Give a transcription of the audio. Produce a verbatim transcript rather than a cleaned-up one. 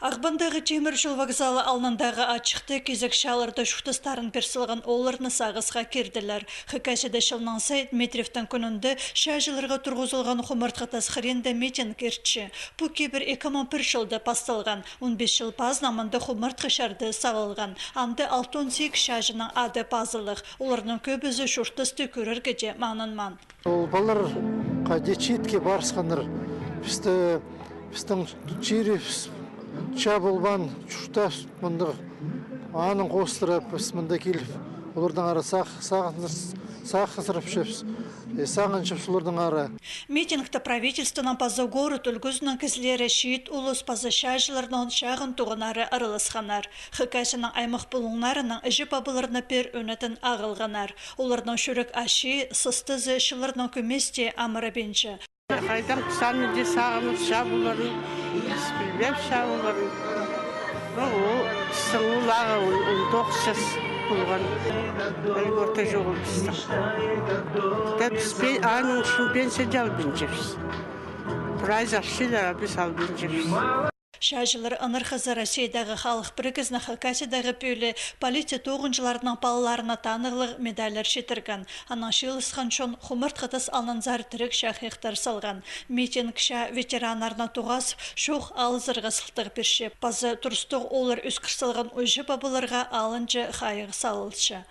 Ағбандағы тимір чол вокзалы алнындағы ачыхта кизек чааларда чуртастарын пир салған оолларны сағысха кирділер. Хакасияда чылның сай Дмитриевтің кӱнінде чааҷыларға турғызылған хумартхы тас хыринда митинг иртче. Пу кибір ікі муң пір чылда пасталған. Он пис чыл пазынаң мында хумартхы чарды салылған. Анда алтон сигіс чааҷының ады пазылығ. Оларның кӧбізі чуртасты кӧрерге дее маңнанмаан. Ол палалар хайди чиитке парысханнар. Пісті, пістің чирібіс чаа полбаан, чуртас мындағ. Аның хоостыра піс мында киліп, олардаң ара сағ-, сағыныс-, сағынысчабыс, э, сағынчабыс олардаң ара. Митингте правительствоның паза город ӱлгӱзінің кізілері, чиит улус паза чааҷыларның чағын туғаннары араласханнар. Хакасияның аймах пулуңнарынаң іҷе-пабаларны пеер ӧнетін ағылғаннар. Оларның чӱрек ачии, сыстызы чылларнаң кӧмес тее амырабинча. Хайдаң саны даа сағынып чаа поларын, піс пілбеебіс чаа поларын. Ну, ол сыңылағы он, он тоғыс час полған. Льгота чоғыл пістің. Та піс пе-, аның ӱчӱн пенсия даа албинчабыс. Прайзы алчалар, а піс албинчабыс. Чааҷылар ынархазы Россиядағы халых пірігізінің Хакасиядағы пӧлии полиция тоғынҷыларының палаларына танығлығ медальлар читірген. Анаң чыылысхан чон хумартхы тас алнынзар тіріг чахайахтар салған. Митинг чаа ветераннарнаң тоғасып, чоох алызарға сылтағ пирче. Паза турыстығ ооллар ӧскір салған іҷе-пабаларға алынҷа хайығ салылча.